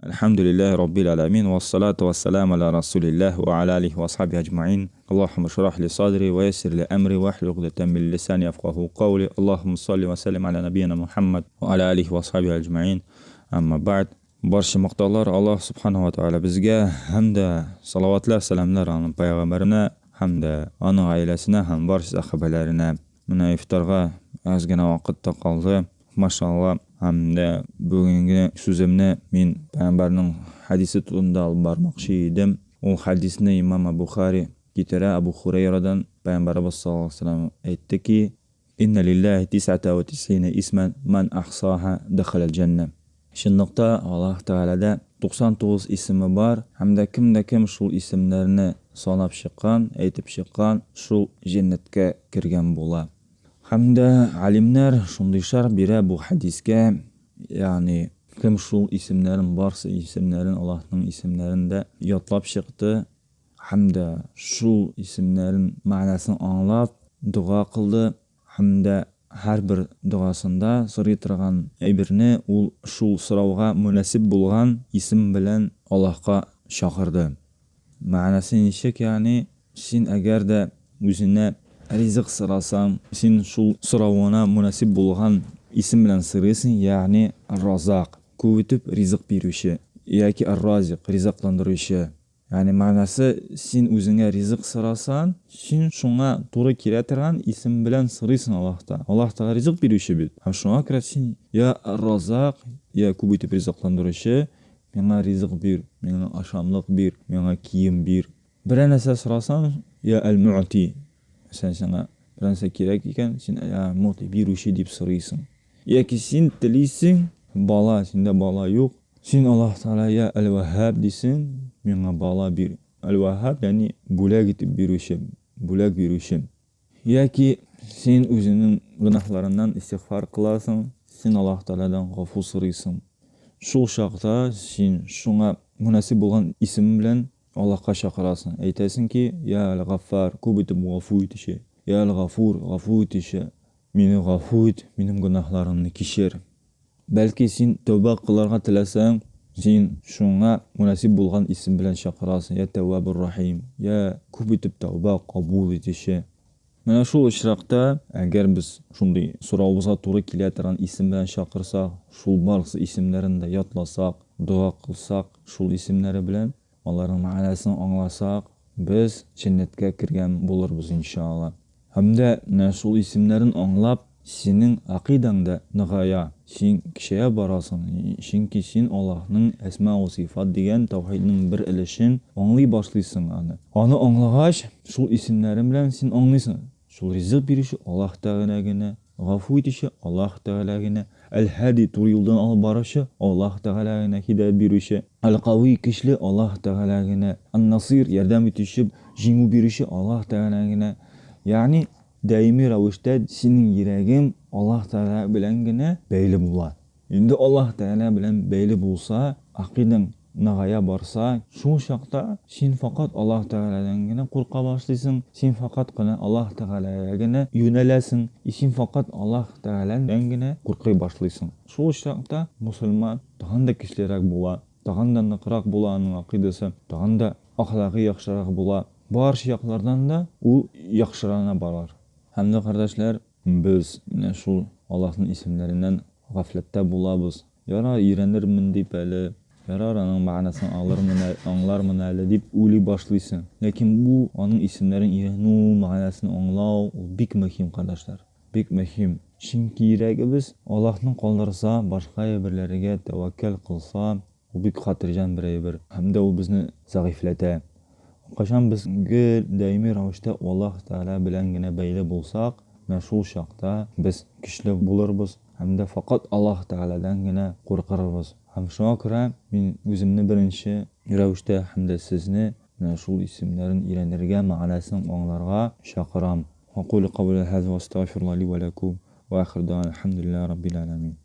Әлхәмдүлилләһи раббил әләмин, вассалату вассаламу аля расулилләһ ва аля алихи ва асхабихи әҗмәин. Аллаһумма шрах ли садри ва яссир ли әмри ва хлул угдатан мин лисани яфкаху каули. Аллаһумма салли ва саллим аля набийна Мухаммад ва аля алихи ва асхабихи әҗмәин. Әмма бәгъд. Барча мактаулар Аллаһ субханаһу ва тааля безгә һәм дә салаватлар, сәламнәр аның пәйгамбәренә һәм дә аның гаиләсенә һәм барча сәхабәләренә. Менә ифтарга әз генә вакыт та калды. Машалла. Һәм дә бүгенге сүземне мин пәйгамбәрнең хәдисе турында алып бармакчы идем. Ул хәдисне имам Бухари китерә Абу Хурейрадан, пәйгамбәребез саллаллаһу алейһи ва сәлләм әйтте ки, Иннә лилләһи тисәтә вә тисгыйнә исмән, ман ахсаһа дәхәләл җәннә. Чынлыкта Аллаһ Тәгаләдә 99 исеме бар, һәм дә кем дә кем шул исемнәрне санап чыккан, әйтеп чыккан, шул җәннәткә кергән була. Һәм дә галимнәр шундый шәрх бирә бу хәдискә, ягъни кем шул исемнәрен, барсы исемнәрен, Аллаһның исемнәрен дә ятлап чыкты һәм дә шул исемнәрен мәгънәсен аңлап дога кылды һәм дә һәрбер догасында сорый торган әйберне ул шул сорауга мөнәсиб булган исем белән Аллаһка чакырды. Мәгънәсе ничек, ягъни син әгәр дә үзенә ризык сорасаң, син шул соравыңа мөнәсиб булган исем белән сорыйсың, ягъни Ар-Разак, күп итеп ризык бирүче, яки Ар-Разик, ризыкландыручы. Ягъни мәгънәсе, син үзеңә ризык сорасаң, син шуңа туры килә торган исем белән сорыйсың Аллаһтан. Аллаһ Тәгалә ризык бирүче бит. Һәм шуңа күрә син, я Ар-Разак, я күп итеп ризыкландыручы, Миңа ризык бир, миңа ашамлык бир, миңа кием бир. Берәр нәрсә сорасаң, я әл-Му'ти, мәсәлән, сиңа берәр нәрсә кирәк икән, син я әл-Му'ти, бирүче дип сорыйсың. Яки син телисең, бала, синдә бала юк, син Аллаһ Тәгалә я әл-Ваһһаб дисең, миңа бала бир. Әл-Ваһһаб, ягъни бүләк итеп бирүче, бүләк бирүче. Яки син үзеңнең гөнаһларыңнан истигъфар кыласың, син Аллаһ Тәгаләдән гафу сорыйсың. Шул чакта син шуңа мөнәсиб булган исем белән Аллаһка чакырасың. Әйтәсең ки, Я Әл-Гаффар, күп итеп гафу итүче, Я Әл-Гафур, гафу итүче, мине гафу ит, минем гөнаһларымны кичер. Бәлки син тәүбә кылырга теләсәң, син шуңа мөнәсиб булган исем белән чакырасың, я Тәввабур-Рахим, я күп итеп тәүбә кабул итүче. Менә шул очракта, әгәр без шундый соравыбызга туры килә торган исем белән чакырсак, шул барысы исемнәрен дә ятласак, дога кылсак шул исемнәре белән, Аларның мәгънәсен аңласак, без җәннәткә кергән булырбыз, иншалла. Һәм дә менә шул исемнәрен аңлап, синең гакыйдәң дә ныгая, син көчәя барасың, чөнки син Аллаһның әсма вә сыйфат дигән тәүхиднең бер өлешен аңлый башлыйсың аны. Аны аңлагач, шул исемнәре белән син аңлыйсың, шул ризык бирүче Аллаһ Тәгалә генә, Гафу итүче Аллаһ Тәгалә генә, Әл-Һади, туры юлдан алып баручы Аллаһ Тәгалә генә, һидаять бирүче, Әл-Кави, көчле Аллаһ Тәгалә генә, Ан-Насыйр, ярдәм итүче, җиңү бирүче Аллаһ Тәгалә генә. Ягъни, даими рәвештә синең йөрәгең Аллаһ Тәгалә белән генә бәйле була. Инде Аллаһ Тәгалә белән бәйле булса, гакыйдәң ныгая барса, шул чакта син факат Аллаһ Тәгаләдән генә курка башлыйсың, син факат кына Аллаһ Тәгаләгә генә юнәләсең, и син факат Аллаһ Тәгаләдән генә куркый башлыйсың. Шул очракта мосылман тагын да көчлерәк була, тагын да ныграк була аның гакыйдасы, тагын да әхлагы яхшырак була, барча яклардан да ул яхшырана барар. Һәм дә, кардәшләр, Без менә шул Аллаһның исемнәреннән гафләттә булабыз. Ярар, өйрәнермен дип әле, ярар, аның мәгънәсен алырмын әле, аңлармын әле дип уйлый башлыйсың. Ләкин бу аның исемнәрен өйрәнү, мәгънәсен аңлау, ул бик мөһим, кардәшләр. Бик мөһим. Чөнки йөрәгебез Аллаһны калдырса, башка әйберләргә тәвәккәл кылса, Ул бик хатирҗан бер әйбер. Һәм дә ул безне зәгыйфьләтә. Кайчан без гел даими рәвештә Аллаһ Тәгалә белән генә бәйле булсак, менә шул чакта без көчле булырбыз һәм дә факат Аллаһ Тәгаләдән генә куркырбыз. Һәм шуңа күрә мин үземне беренче рәвештә һәм дә сезне менә шул исемнәрен өйрәнергә, мәгънәсен аңларга чакырам. Акулю каули һаза ва астагфируллаһ ли ва ләкум ва ахиру дәгъвана әлхәмдүлиллаһи раббил галәмин.